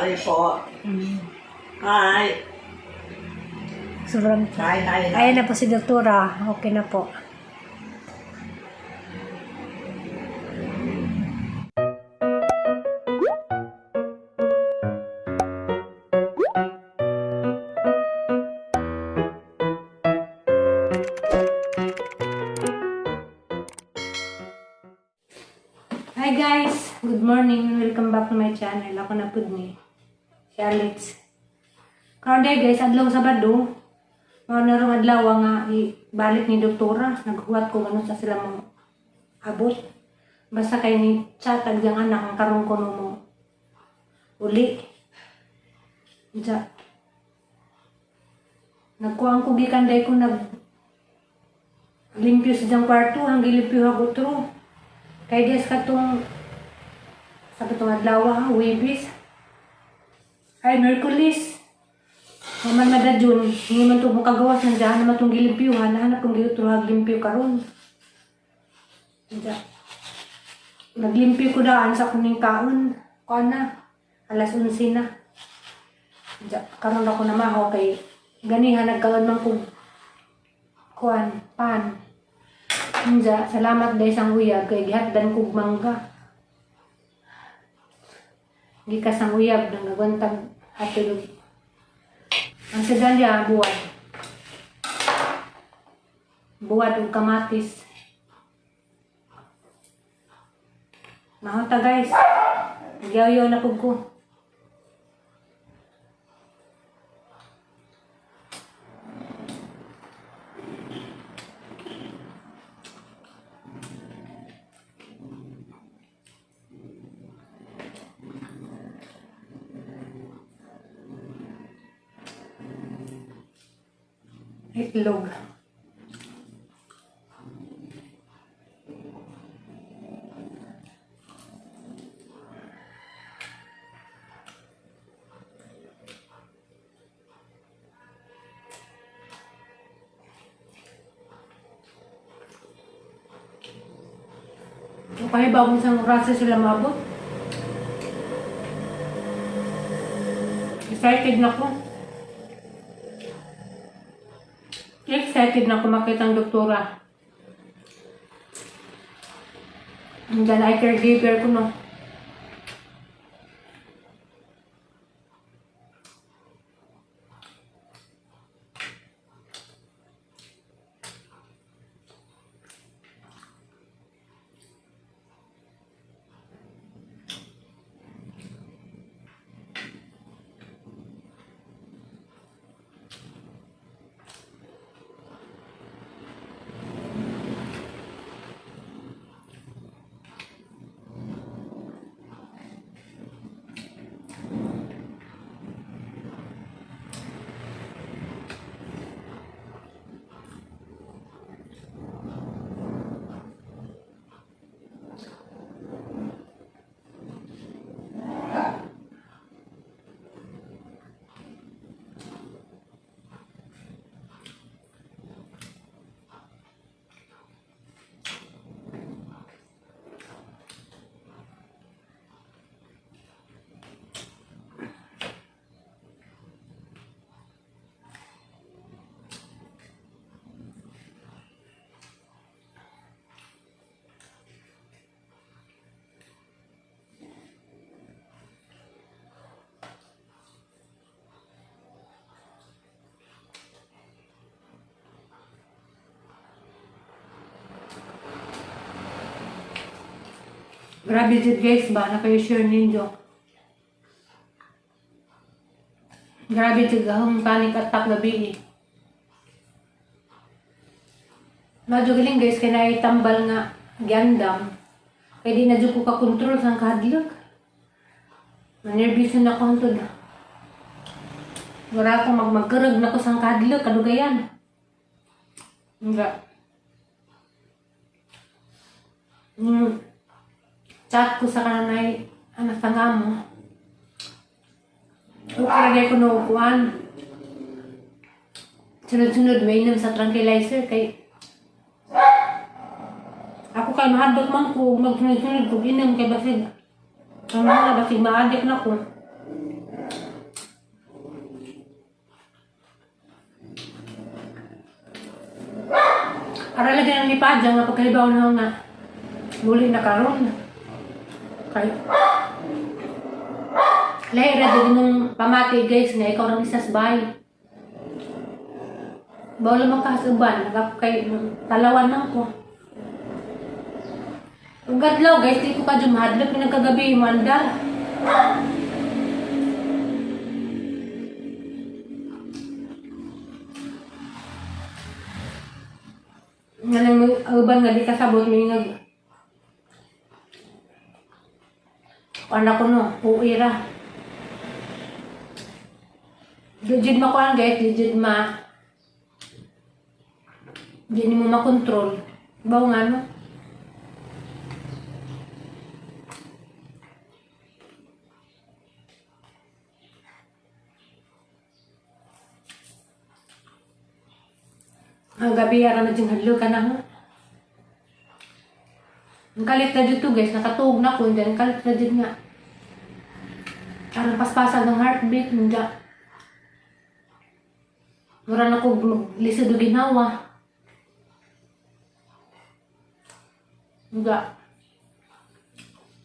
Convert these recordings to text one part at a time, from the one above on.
Hi po. Hi. Sobrang Hi, hi, hi. Ayan na po si Doktora. Okay na po. Hi guys! Good morning! Welcome back to my channel. Ako na pud ni si Alex. Karon day guys, adlaw Sabado. Mao na rong adlaw nga ibalik ni doktora. Naghuwat ko ano sa sila mo abot. Basta kay ni chat ag diyang anak ang karon ko no mo uli. Diya. Nagkuang ko gikan day ko nag limpyo sa diyang kwarto hanggang gilimpyo ako tro. Kay des katong sa katong adlaw ha, Huwebes. Ay, Merkulis. Maman madadyon, hindi man ito makagawas, nandiyan naman itong gilimpyuhan, nahanap kong giutruhag limpyo karon. Diyan. Naglimpyo ko daan sa kuning kaon. Kuan na, alas 11 na. Diyan, karon ako na maho kay ganihan nagkaon man kog kuan, pan. Diyan, salamat dahil sang uyab kay gihatdan kog mangga. Gikas ang uyab nang nagwantag hatulog. Ang sedalya, buwad. Buwad ug kamatis. Mahota guys. Nagyaw na pug ko. Itlog. Okay ba kung isang oras sila maabot? Excited na ko. Excited na ako makita ang doktora. Ang ay caregiver ko, no. Grabe jud guys ba na kayo share ninyo. Grabe jud ahong panic attack gabi eh. Medyo galing guys kay naitambal nga giandam. Kay di na jud ko ka-control sa kahadlok. Manerbiso na ko hantod. Wala akong magmagkarag na ko sa kahadlok kadugayan. Nga. Chat ko sa kananay anak tanga mo. Okay ra ko naupuan. Sunod-sunod may inom sa tranquilizer kay ako kay mahadlok man ko magsunod-sunod kog inom kay basig ang mga basig maadik na ko. Ara lagi nang nipadya nga pagkahibaw na nga muli na karon. Kay lahi ra jud imong pamati, guys, nga ikaw rang isa sa bahay. Bawal man ka sa uban, kay talawan man ko. Ug adlaw, guys, di ko ka mahadlok ni nagkagabi mo andar. Nga nang ang uban nga di kasabot may nag anak ko no, uwi ra. Di jud makuan, guys, di jud ma di nimo makontrol. Baw nga no. Ang gabi ara na diyang hadlo ka na ho. Ang kalit na dito, guys, nakatuog na ko, ang kalit na dyan nga. Parang paspasag ng heartbeat, hindi. Mura na ko maglisod og ginawa. Hindi.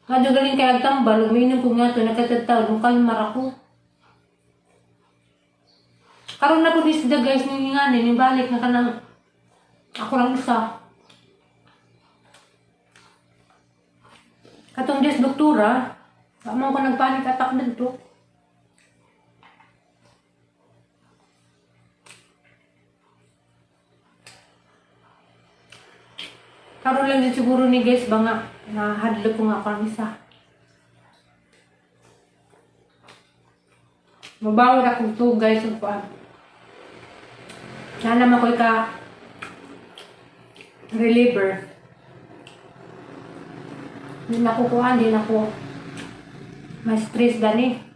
Kadyo galing kay agtambal, umiinom ko nga to, nakatagtawad, mukha ko. Karon na po ni sila, guys, ni nga ni balik na kanang ako lang isa. Katong des doktora, wa man ko nagpanic attack dito. Karon lang din siguro ni, guys, ba nga nahadlok ko nga ako ang isa. Mabawi akong to, guys, ug kuan. Sana man ko ka reliever. Hindi na ko kuan, hindi na ko ma-stress gani.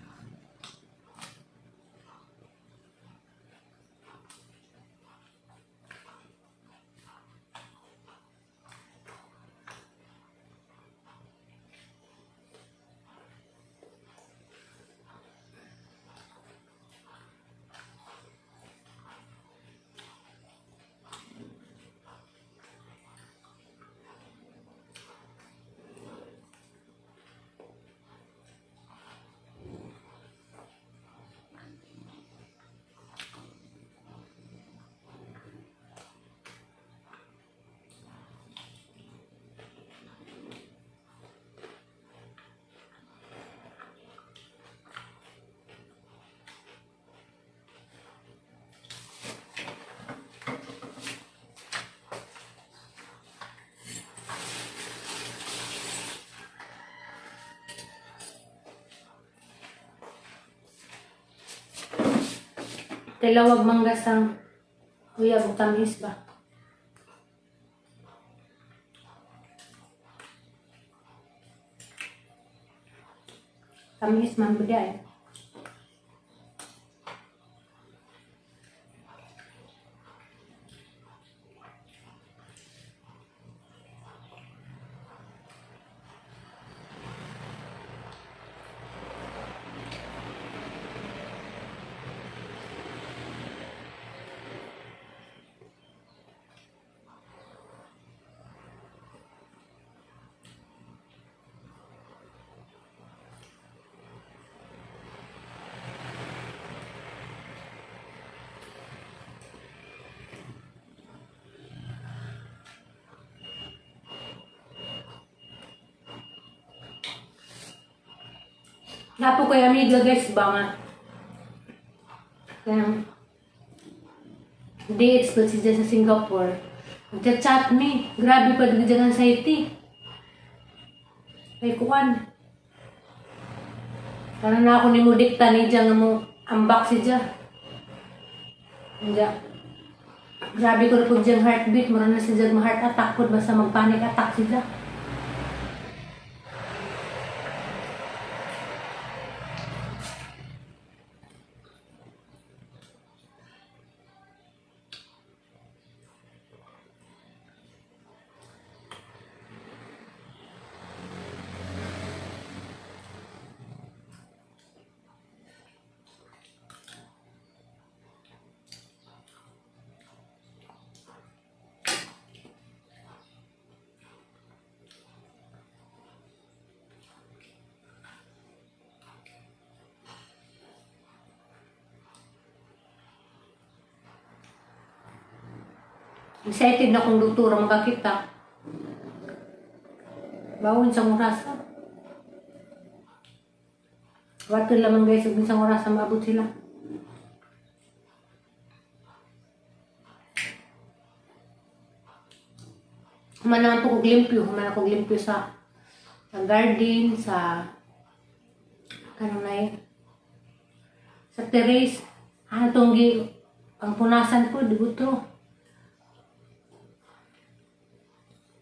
Tilawag manggasang uyab ug tamis ba? Tamis man ba eh. Napo kay amiga, guys, ba nga. Kaya, DX pa siya sa Singapore. Nagchat-chat mi. Grabe pa dyan anxiety. Kay kuan. Karon na ako ni mo dikta ni dyan nga mo ambak si dyan. Diyan. Grabe ko na po dyan heartbeat. Mura na si dyan ma-heart attack po. Basta mag-panic attack si dyan. Excited na kong doktora makakita. Bawon sa oras. Wato lamang, guys, ug isang oras na maabot sila. Human naman po kog limpyo, human ako limpyo sa garden, sa kanang nay sa terrace. Ano tong gi ang punasan ko, di to.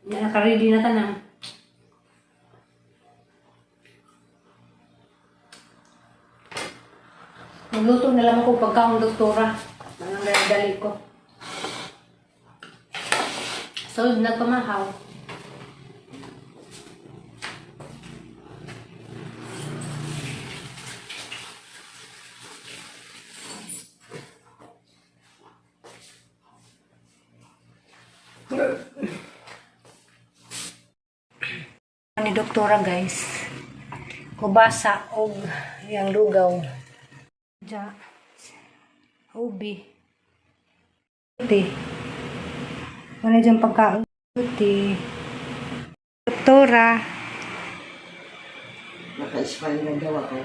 Naka-ready na tanan. Magluto na lang ako pagkaon, doktora. Anong dali ko. So, nagpamahaw. Ni doktora, guys. Kubasa og yang lugaw. Ja. Ubi. Tea. Wala dyan pagkain. Tea. Doktora. Naka-smile na daw ako.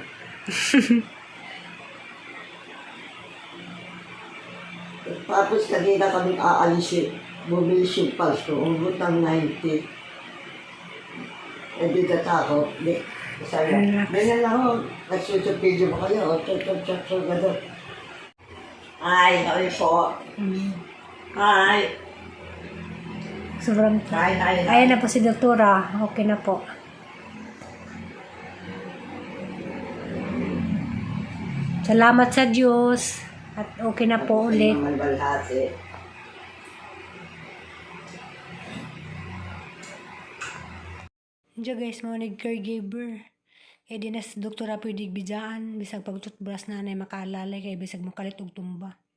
Tapos kanina kami aalis eh. Bumilis yung pulse ko. Umabot ng 90. Eh di katakot. Di, sabi na, ganyan lang ako. Nagsusupidyo ba kayo? O, tsk, tsk, tsk, tsk, ganun. Ay, kami po. Hi. Sobrang Hi, hi, hi. Ayan na po si doktora. Okay na po. Salamat sa Diyos. At okay na po ulit. Naman balhati. Diyo guys, mga nag-caregiver. Kaya di na si doktora pwede bidaan. Bisag pag-toothbrush na anay makaalalay. Kaya bisag makalit og tumba.